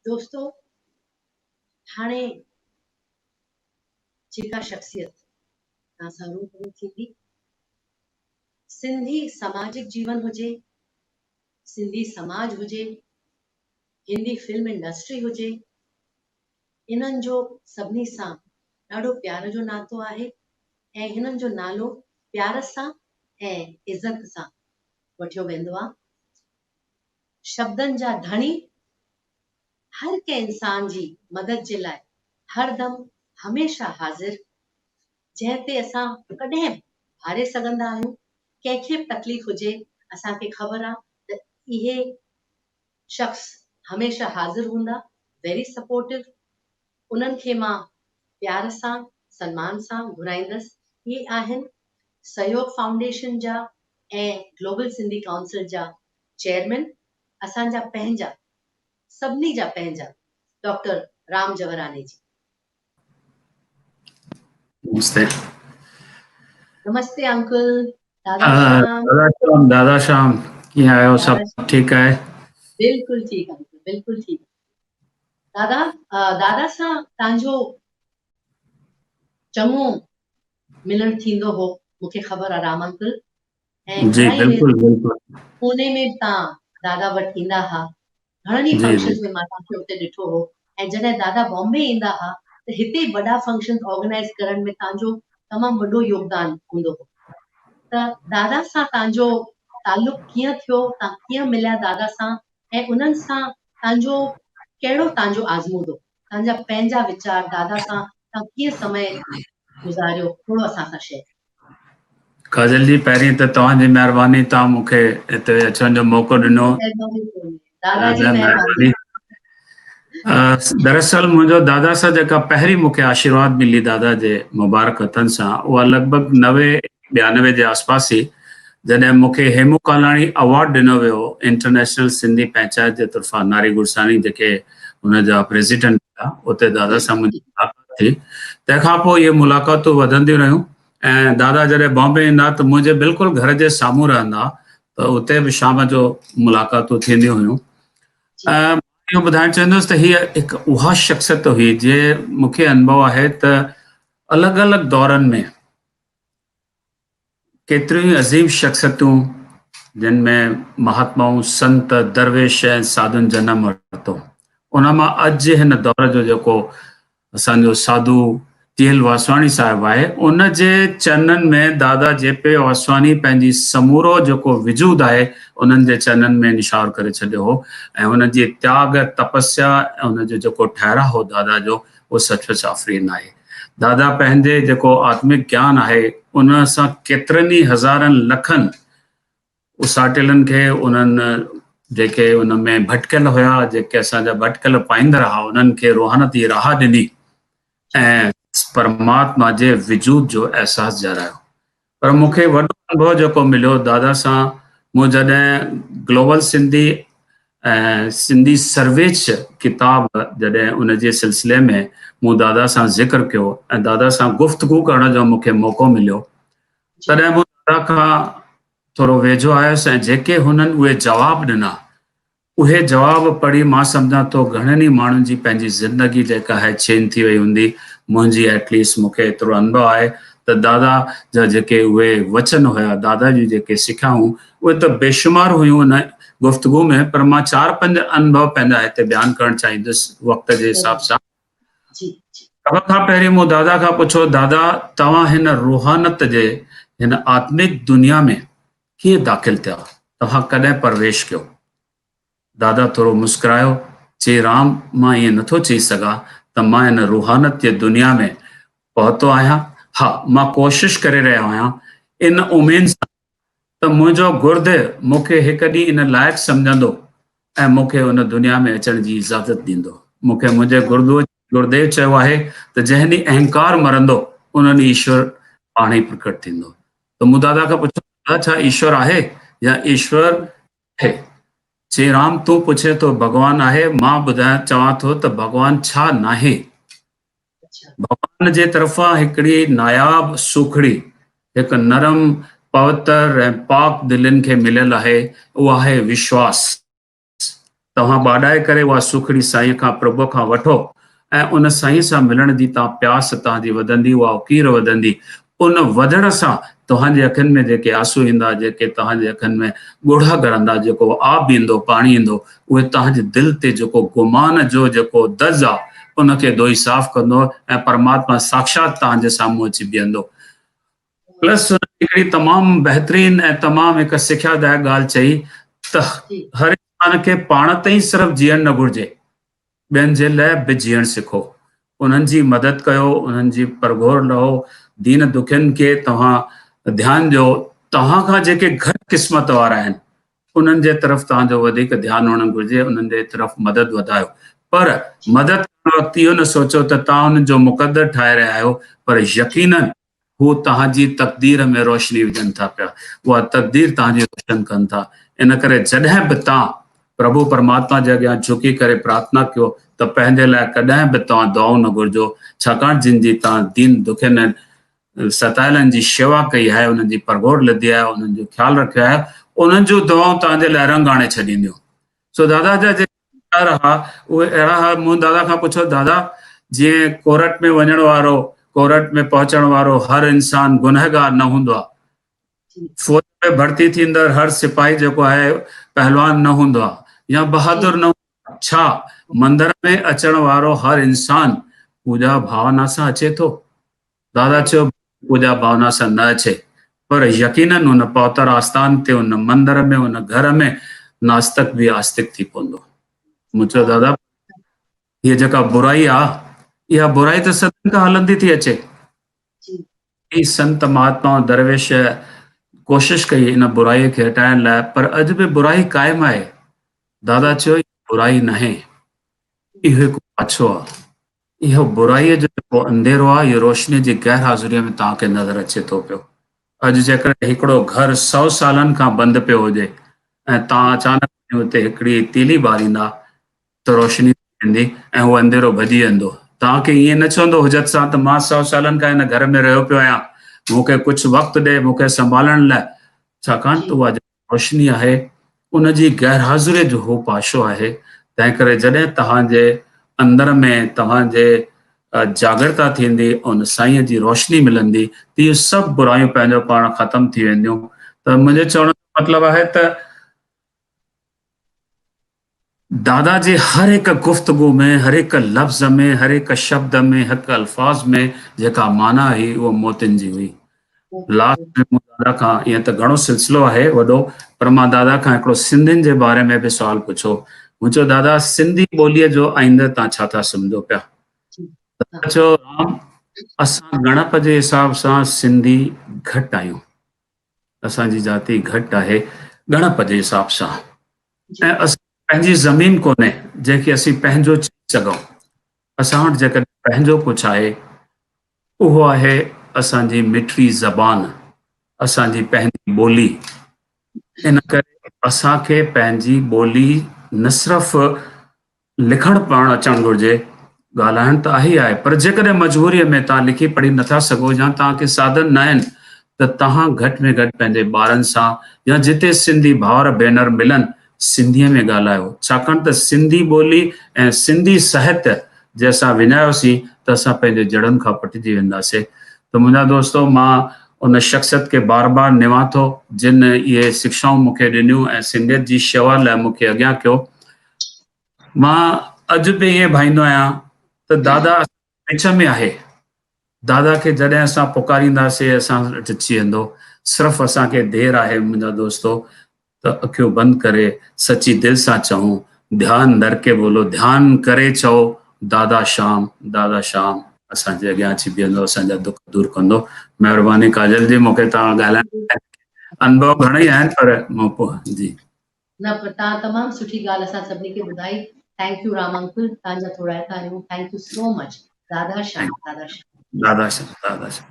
دوستو هاڻي جيڪا شخصيت توهان سان روبرو ٿيندي، سنڌي سماجڪ جيون هجي، سنڌي سماج هجي، هندي فلم انڊسٽري هجي، انهن جو سڀني سان ڏاڍو پيار جو ناتو آهي ۽ هنن جو نالو پيار سان ۽ عزت سان وٺيو ويندو آ. شبدن جا ڌڻي هر ڪنهن انسان جي مدد جي لاء هر دم هميشه حاضر، جنهن تي اسان ڪڏهن به ڀاڙي سگهندا آهيون، ڪنهن کي به تڪليف هجي اسان کي خبر آ ته اهي شخص هميشه حاضر هوندا، Very Supportive، انهن کي مان پيار سان سنمان سان گهرائيندس، اهي آهن سهيوڳ فائونڊيشن جا ۽ گلوبل سنڌي ڪائونسل جا چيئرمين اسان جا پنهنجا سڀني جا پنهنجا ڊاڪٽر رام جوهراني جي. نمستي. نمستي انڪل دادا شام. دادا شام دادا شام ڪيئن آهيو سڀ ٺيڪ آهي؟ بلڪل ٺيڪ انڪل بلڪل ٺيڪ دادا دادا سان تان جو چڱو ملڻ ٿيندو هو مونکي خبر آ رام انڪل ۽ جي گهڻا ئي بلڪل بلڪل پوني ۾ به تان دادا وٽ ايندا ها گهڻن ئي جي جي فنڪشنز ۾ مان توهان کي اتي ڏٺو هو ۽ جڏهن دادا بامبي ايندا ها ته هتي وڏا فنڪشنز آرگنائيز ڪرڻ ۾ توهان جو تمام وڏو يوگدان هوندو هو ته دادا سان توهان جو تعلق ڪيئن ٿيو توهان ڪيئن مليا دادا سان ۽ انهن سان توهان جو ڪهڙو توهان جو آزمودو توهان جا پنهنجا ويچار دادا سان توهان ڪيئن سمي گذاريو ٿورو اسان سان شيئر ڪيو. ڪاجل جي پهرين ته توهان جي مهرباني توهان مون کي هتي اچڻ جو موقعو ڏنو. دادا جي مهرباني. دراصل منهنجو دادا سان جيڪا پهرين مون کي آشيرواد ملي دادا جي مبارڪ هٿن سان اها لڳ ڀڳ نوي ٻيانوي جي آس پاس هئي جڏهن مون کي هيمو ڪالاڻي اوارڊ ڏنو ويو انٽرنيشنل سنڌي پنچائت جي طرفان ناري گرساني جيڪي ان جا پريزيڊنٽ هيا اتي دادا سان منهنجي ملاقات ٿي تنهن کان پوء اهي ملاقاتون وڌنديون رهيون ۽ دادا جڏهن بامبي ايندا ته منهنجي بلڪل گهر جي سامهون رهندا ته اتي به شام جو ملاقاتون ٿينديون هيون. مان اهو ٻڌائڻ چاهيندس ته هيء هڪ اها شخصيت هئي جي مون کي انڀو آهي ته الڳ الڳ دورن ۾ ڪيتريون ئي عظيم شخصيتون جن ۾ مهاتمائون، سنت، درويش ۽ ساڌن جنم ورتو. ان مان اڄ جي هن دور جو جيڪو اسان جو ساڌو ٽي ايل واسواڻي صاحب آهي، ان جي چرنن ۾ دادا جي پي واسواڻي پنهنجي سمورو جيڪو وجود آهي، انهن جي چرنن ۾ نشاور ڪري ڇڏيو هو ۽ ان جي تياڳ، تپسيا ۽ ان جو جيڪو ٺهراء هو دادا جو، اهو سچ پچ آفرين آهي. دادا پنهنجي جيڪو آتمڪ گيان آهي، ان سان ڪيترن ئي هزارن لکن اساٽيلن کي انهن جيڪي ان ۾ ڀٽڪيل هيا، جيڪي اسان جا ڀٽڪيل پائيندڙ ها، انهن کي روحانيت جي راهه ڏني ۽ پرماتما جي وجود جو احساس ڏيارايو. پر مون کي وڏو انڀو جيڪو مليو دادا سان مون جڏهن گلوبل سنڌي ۽ سنڌي سرويچ ڪتاب جڏهن ان جي سلسلي ۾ مون دادا سان ذڪر ڪيو ۽ دادا سان گفتگو ڪرڻ جو مون کي موقعو مليو تڏهن مون دادا کان ٿورو ويجهو آيس ۽ جيڪي هنن اهي جواب ڏنا، اهي جواب پڙهي مان سمجهان ٿو گهڻن ئي ماڻهن جي پنهنجي زندگي جيڪا آهي چينج ٿي وئي هوندي، منهنجي ايٽ ليسٽ مون کي ايترو انڀو آهي ته دادا جا جيڪي اهي وچن هيا، دادا جون جيڪي سکيائون اهي ته بيشمار هيون ان گفتگو ۾ پر مان چار پنج انڀو پنهنجا هتي بيان ڪرڻ چاهيندس وقت جي حساب سان. سڀ کان پهرين مون دادا کان پڇيو، دادا توهان هن روحانيت جي هن آتمڪ دنيا ۾ ڪيئن داخل ٿيا؟ توهان ڪڏهن پرويش ڪيو؟ دادا ٿورو مسڪرايو، چي رام مان ائين نٿو چئي سگهان ته مان هن روحانيت جي دنيا ۾ پهتو آهيان، ها مان ڪوشش ڪري رهيو آهيان ان اميد سان ته منهنجو گردي مون کي هڪ ڏينهن ان لائق سمجهندو ۽ مون کي ان دنيا ۾ اچڻ جي اجازت ڏيندو. مون کي منهنجي گرديو چيو آهي ته جنهن ڏينهن اهنڪار مرندو، ان ڏينهن ايشور پاڻ ئي پرڪٽ ٿيندو. ته مون دادا کان پڇيو، دادا ڇا ايشور آهي يا ايشور آهي؟ چي رام تون پڇين ٿو ڀڳوان آهي، مان ٻڌايان چوان ٿو ته ڀڳوان ڇا ناهي؟ ڀڳوان جي طرفان هڪڙي ناياب سوکڙي، هڪ نرم، پوتر ۽ پاڪ دلين کي مليل آهي، اها آهي وشواس. توهان ٻاڏائي ڪري اها سوکڙي سائينء کان، پرڀوء کان وٺو ۽ ان سائينء سان ملڻ جي توهان پياس توهان جي وڌندي، اها اڪير وڌندي. ان وڌڻ سان توهان جي اکين ۾ جيڪي آنسو ايندا، جيڪي توهان جي اکين ۾ ڳوڙها ڳڙندا، جيڪو آب ايندو، پاڻي ايندو، اهي توهان جي دل تي جيڪو گمان جو جيڪو دز آ، ان کي ڌوئي صاف ڪندو ۽ پرماتما ساکشات توهان جي سامهون اچي بيهندو. پلس هن هڪڙي تمام بهترين ۽ تمام هڪ سکيا دائڪ ڳالهه چئي ته هر انسان کي پاڻ تائين صرف جيئڻ نه گهرجي، ٻين جي لاء به جيئڻ سکو، انهن جي مدد ڪيو، انهن جي پرگهور لهو، دين دکين کي توهان ڌيان ڏيو، توهان کان جيڪي گهٽ قسمت وارا آهن انهن جي طرف توهان جو وڌيڪ ڌيان هئڻ گهرجي، انهن جي طرف مدد وڌايو. پر مدد ڪرڻ وقت اهو نه سوچو ته توهان انهن جو مقدر ٺاهي رهيا آهيو، پر يقيناً هو توهان جي تقدير ۾ روشني وجهن ٿا پيا، اها تقدير توهان جي روشن ڪن ٿا. ان ڪري جڏهن به توهان پرڀو پرماتما جي اڳيان جهڪي ڪري پرارٿنا ڪيو ته پنهنجي لاء ڪڏهن به توهان دعائون نه گهرجو، ڇاڪاڻ جن جي توهان دين دکين ۽ ستايلن جي شيوا ڪئي آهي، انهن جي پرگهور لڌي آهي، انهن جو خيال رکيو آهي، انهن جون دعائون توهان جي لاء رنگ آڻي ڇڏينديون. سو دادا جا جيڪي ويچار ها، اهي اهڙا ها، مون دادا کان پڇيو، دادا جيئن ڪورٽ ۾ وڃڻ وارو، ڪورٽ ۾ پهچڻ وارو هر انسان گنهگار نه هوندو آهي. فوج ۾ ڀرتي ٿيندڙ هر سپاهي جيڪو آهي پهلوان نه هوندو آهي يا بهادر نه هوندو آهي. ڇا مندر ۾ اچڻ وارو هر انسان پوڄا ڀاونا سان اچي ٿو؟ دادا چيو، پوڄا ڀاونا سان نه اچي، پر يقيناً ان پوتر آستان تي، ان مندر ۾، ان گهر ۾ ناستڪ به آستڪ ٿي پوندو. مون چيو، دادا، هيء جيڪا برائي آ، اها برائي ته صدين کان هلندي ٿي اچي. ڪيئي سنت، مهاتما، درويش ڪوشش ڪئي ان برائيء کي هٽائڻ لاء، پر اڄ به برائي قائم آهي. دادا چيو، اها برائي ناهي، اهو هڪ پاڇو آ. اهو برائيء جو جيڪو انڌيرو آهي، اهو روشنيء جي غير حاضريء ۾ توهان کي نظر اچي ٿو پيو. اڄ جيڪڏهن هڪڙو گهر سئو سالن کان بند پيو هجي ۽ توهان اچانڪ وڃي اتي هڪڙي تيلي ٻاريندا ته روشني ٿي ويندي ۽ اهو انڌيرو ڀڄي ويندو. توهان کي ائين نه چوندو حجت سان ته مان سئو سالن کان هن گهر ۾ رهيو پيو آهيان، مون کي ڪجهه وقت ڏي مون کي سنڀالڻ لاء. ڇاڪاڻ ته اها روشني آهي، ان جي غيرحاضريء جو هو پاشو آهي، تنهنڪري جڏهن توهان جي اندر ۾ توهان جي جاڳرتا ٿيندي، ان سائينء جي روشني ملندي ته اهي سڀ برايون پنهنجو پاڻ ختم ٿي وينديون. ته منهنجي چوڻ جو مطلب آهي ته دادا جي هر هڪ گفتگو ۾، هر هڪ لفظ ۾، هر هڪ شبد ۾، هڪ الفاظ ۾ جيڪا معنيٰ هئي اها موتين جي هئي. لاسٽ ۾ مون دادا کان ائين ته گهڻو سلسلو آهي وڏو پر مان دادا کان هڪڙو سنڌين جي باري ۾ به سوال پڇيو. مون چيو دادا سنڌي ٻوليء جو آئينده تان ڇا ٿا سمجهو پيا؟ دادا چيو رام اسان ڳڻپ جي حساب سان سنڌي گهٽ آهيون. اسان جي جاتي گهٽ آهي ڳڻپ جي حساب سان ۽ اسان پنهنجي زمين ڪونهي جنهن کي اسين پنهنجو چئي سگهون. اسان وٽ جيڪڏهن پنهنجو ڪجهه آهي اهو آهي اسان جي مٺڙي زبان، اسان جي پنهنجي ٻولي. ان ڪري اسان کي پنهنجي ٻولي نه صرف لکڻ پڙهڻ اچڻ گهرجي، ڳالهائڻ ته آهي ئي آهي پر جيڪڏهن مجبوريء ۾ توهان لکي پڙهي نٿا سگهو يا توهان کي ساڌن ناهن ته توهان گهٽ ۾ گهٽ پنهنجي ٻارن سان يا جتي سنڌي ڀائر ڀينر ملن سنڌيء ۾ ڳالهايو ڇاڪاڻ ته سنڌي ٻولي ۽ سنڌي ساهت جي اسان وڃايوسين ته اسان پنهنجي جڙن کان پٽجي وينداسين ته منهنجا دوستو مان ان شخصيت کي بار بار نوان ٿو جن اهي شڪشائون مون کي ڏنيون ۽ سنڌيت جي شيوا لاء مون کي اڳيان ڪيو. مان اڄ به ائين ڀائيندو آهيان ته دادا اسان جي وچ ۾ آهي. دادا کي جڏهن اسان پڪارينداسين اسان وٽ اچي ويندو. صرف اسان کي دير آهي منهنجا دوستو ته اکيون بند ڪري سچي دل سان چئون ڌيان ڌر ڪي بولو ڌيان ڪري چئو دادا شام دادا شام اسان جي اڳيان اچي بيهندو اسان جا دک دور ڪندو. مهرباني ڪاجل جي مون کي توهان ڳالهائڻ انڀو گهڻئي آهن پر مون پوء جي. نه پر توهان تمام سٺي ڳالهه اسان سڀني کي ٻڌائي thanڪ يو رام انڪل توهان جا ٿورائتا آهيون thank you سو مچ دادا شام دادا شام. دادا شام دادا شام.